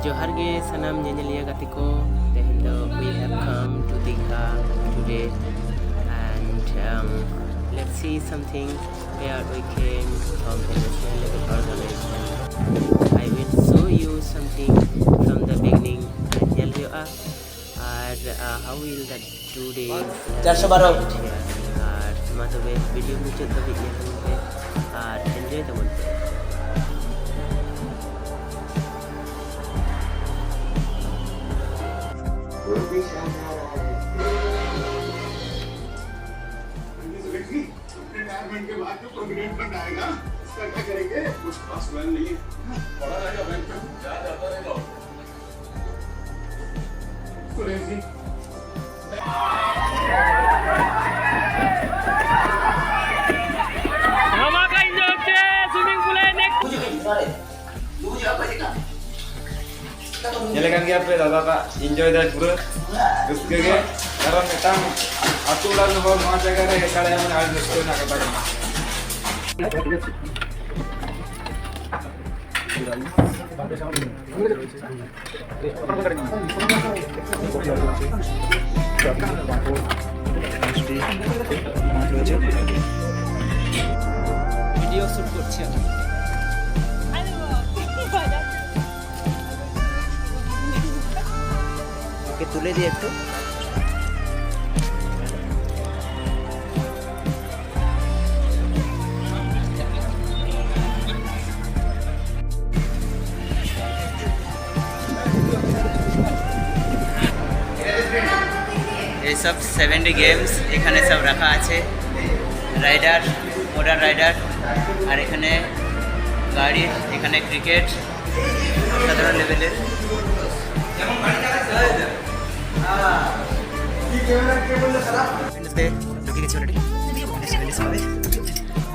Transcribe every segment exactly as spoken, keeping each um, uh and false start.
ᱡᱚᱦᱟᱨ ᱜᱮ ᱥᱟᱱᱟᱢ ᱧᱮᱧᱮᱞᱤᱭᱟᱹ ᱜᱟᱛᱮ ᱠᱚ, ᱛᱮᱦᱮᱧ ᱫᱚ we have come to Dikha today and, um, let's see something where we came from the national level organization. I will show you something from the beginning. ᱧᱮᱞ ᱦᱩᱭᱩᱜᱼᱟ ᱟᱨ, uh, how will the two days, uh, ᱪᱟᱨᱥᱚ ᱵᱟᱨᱚ᱾ ᱟᱨ ᱢᱟ ᱛᱚᱵᱮ video ᱢᱩᱪᱟᱹᱫ ᱫᱷᱟᱹᱵᱤᱡ ᱧᱮᱞ ᱛᱟᱵᱚᱱ ᱯᱮ ᱟᱨ ᱮᱱᱡᱚᱭ ᱛᱟᱵᱚᱱ ᱯᱮ᱾ रिटायरमेंट के बाद जो प्रोविडेंट फंड आएगा, उसका क्या करेंगे? कुछ खास प्लान नहीं है। पड़ा रहेगा बैंक में, ब्याज आता रहेगा। सुरेश जी। ধামাকা এনজয় হচ্ছে সুইমিং পুলে। নেক্সট ᱧᱮᱞ ᱠᱟᱱ ᱜᱮᱭᱟ ᱯᱮ, ᱫᱟᱫᱟ ᱴᱟᱜ ᱮᱱᱡᱚᱭ ᱫᱟᱭ ᱯᱩᱨᱟᱹ ᱨᱟᱹᱥᱠᱟᱹ ᱜᱮ᱾ ᱠᱟᱨᱚᱱ ᱢᱤᱫᱴᱟᱝ ᱟᱹᱛᱩ ᱚᱲᱟᱜ ᱨᱮᱱ ᱦᱚᱲ ᱱᱚᱣᱟ ᱡᱟᱭᱜᱟ ᱨᱮ ᱦᱮᱡ ᱫᱟᱲᱮᱭᱟᱜᱼᱟ, ᱢᱟᱱᱮ ᱟᱹᱰᱤ ᱨᱟᱹᱥᱠᱟᱹ ᱨᱮᱱᱟᱜ ᱠᱟᱛᱷᱟ ᱠᱟᱱᱟ᱾ ভিডিও শুট করছি আমি। ওকে তুলে দিই একটু। এই সব সেভেন্টি গেমস এখানে সব রাখা আছে, রাইডার, মোটর রাইডার, আর এখানে গাড়ি, এখানে ক্রিকেট, সাধারণ লেভেলের। ফ্রেন্ডসদের ঢুকে গেছি অলরেডি।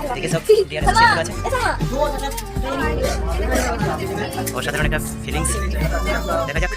এদিকে সব ডিয়ার আছে, সেগুলো আছে। অসাধারণ একটা ফিলিংস। দেখা যাক।